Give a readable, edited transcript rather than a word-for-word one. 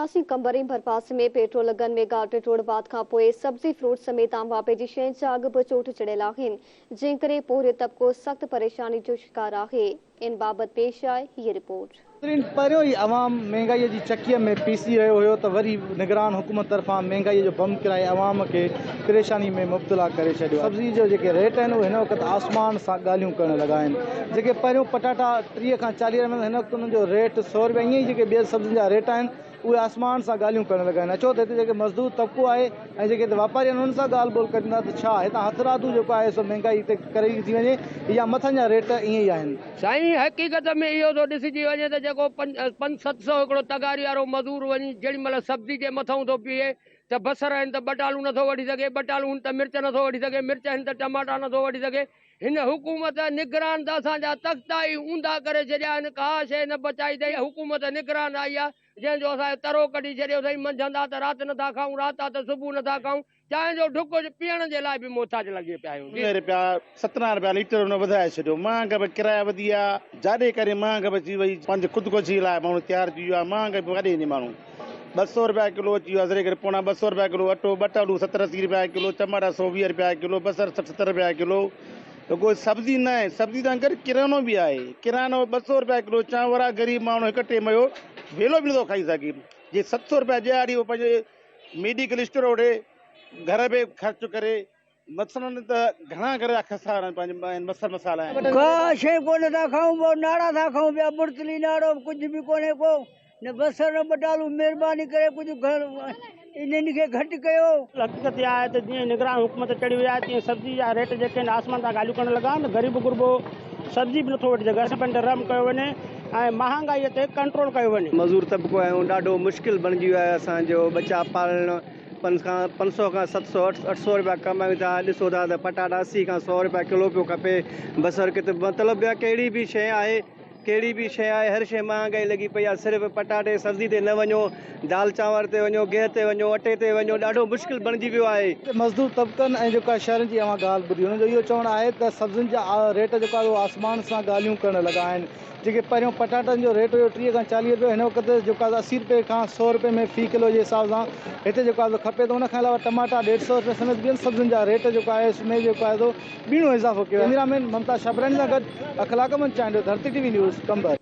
ڏسنداسين قمبر ۽ ڀرپاسي ۾ پيٽرول اگهن ۾ ڳاٽي ٽوڙ واڌ کانپوء سبزي فروٽ سميت عام واهپي جي شين جا اگهه به چوٽ چڙهيل آهن جنهن ڪري پورهيت طبقو سخت پريشاني جو شڪار آهي ان بابت پيش آهي هيء رپورٽ. ناظرين پهريون ئي عوام مهنگائي جي چڪيء ۾ پيسجي رهيو هيو ته وري نگران حڪومت طرفان مهنگائي جو بم ڪرائي عوام کي پريشاني ۾ مبتلا ڪري ڇڏيو آهي. سبزي جو جيڪي ريٽ آهن اهي هن وقت آسمان سان ڳالهيون ڪرڻ لڳا آهن جيڪي پهريون پٽاٽا 30 کان 40 رپيا هن وقت انهن جو ريٽ 100 رپيا ائين ئي جيڪي ٻين سبزين جا ريٽ آهن اهي آسمان سان ڳالهيون ڪرڻ لڳا آهن اچو ته هتي جيڪي مزدور طبقو آهي ۽ جيڪي هتي واپاري آهن انهن سان ڳالهه ٻولهه ڪريون ٿا ته ڇا هتان هٿرادو جيڪو آهي سو مهنگائي هتي ڪري ٿي وڃي يا مٿن جا ريٽ ائين ئي آهن. سائين حقيقت ۾ اهو ٿو ڏسجي وڃي ته جيڪو پنج ست سئو هڪڙو تغاري وارو مزور وڃي جهڙي مهل سبزي جي مٿئون ٿو بيهي ته بصر آهن ته ٻه ٽالون نٿو وٺي سگهي ٻه ٽالون هن ته مرچ نٿو وٺي سگهي مرچ هن ته ٽماٽا نٿو وٺي سگهي هن حڪومت نگران ته اسان جا تختا ئي اونڌا ڪري ڇڏيا آهن، ڪا شيء نه بچائي اٿئي، حڪومت نگران آئي آهي، جنهن جو اسان جو ترو ڪڍي ڇڏيو اٿئي، منجهند آ ته رات نٿا کائون، رات آ ته صبح نٿا کائون، چانهه جو ڍڪ پيئڻ جي لاء به محتاج لڳي پيا آهيون. 19 رپيا 17 رپيا ليٽر هن وڌائي ڇڏيو، مهانگ به ڪرايا وڌي ويا، جاڏي ڪري مهانگ به ٿي وئي، پنهنجي خودڪشي لاء ماڻهو تيار ٿي ويو آهي، مهانگ به وڏي وڃي ماڻهو 200 رپيا ڪلو اچي ويو آهي، ذري گهٽ پوڻا 200 رپيا ڪلو اٽو، ٻه ٽالو 70 80 رپيا ڪلو، چماٽا 120 رپيا ڪلو، بصر 60 70 رپيا ڪلو، رڳو سبزي نه آهي، سبزي سان گڏ ڪريانو به آهي، ڪريانو 200 رپيا ڪلو، چانور آهي، غريب ماڻهو هڪ ٽيم جو ويلو به نٿو کائي سگهي، جي 700 رپيا ڏهاڙي هو پنهنجي ميڊيڪل اسٽور وٺي گهر ۾ خرچ ڪري، مثلاً ته گهڻا گهر جا خسارا آهن پنهنجي مسل مسالا آهن. ڪا شيء ڪونه ٿا کائون پوء ناڙا ٿا کائون پيا ٻڙتلي ناڙو ڪجهه به ڪونهي ڪو نه بصر نه ٻٽالو مهرباني ڪري ڪجهه انهن کي گهٽ ڪيو. حقيقت اها آهي ته جيئن نگران حڪومت چڙهي وئي آهي تيئن سبزي جا ريٽ جيڪي آهن آسمان تان ڳالهيون ڪرڻ لڳا آهن غريب غربو سبزي به نٿو وٺي سگهي اسان پنهنجي رحم ڪيو وڃي ۽ مهانگائي تي ڪنٽرول ڪيو وڃي. مزور طبقو آهيون ڏاڍو مشڪل بڻجي ويو آهي اسان جو ٻچا پالڻ پنج کان 500 کان 700 800 رپيا ڪمايون ٿا ڏسو ٿا ته پٽاٽا 80 کان 100 رپيا ڪلو پيو کپي بصر ڪٿي مطلب ٻيا ڪهڙي به شيء آهي ڪهڙي به شيء آهي هر شيء مهانگائي لڳي پئي آهي صرف پٽاٽي سبزي تي نه وڃو دال چانور تي وڃو گيهه تي وڃو اٽي تي وڃو ڏاڍو مشڪل بڻجي ويو آهي. مزدور طبقن ۽ جيڪا شهرين جي اوهان ڳالهه ٻڌي انهن جو اهو چوڻ آهي ته سبزين جا ريٽ جيڪو آهي اهو آسمان سان ڳالهيون ڪرڻ لڳا آهن جيڪي پهريون پٽاٽن جو ريٽ هيو 30 کان 40 رپيو هن وقت جيڪو آهي 80 رپئي کان 100 رپئي ۾ في ڪلو جي حساب سان هتي جيڪو آهي کپي ٿو ان کان علاوه ٽماٽا 150 رپئي سميت ٻين سبزين جا ريٽ جيڪو آهي اس ۾ جيڪو آهي سو ٻيڻو اضافو ڪيو آهي. ڪئميرا مين ممتاز شبراڻي سان گڏ Akhlaq Ahmed Chandio Dharti T V news Qambar.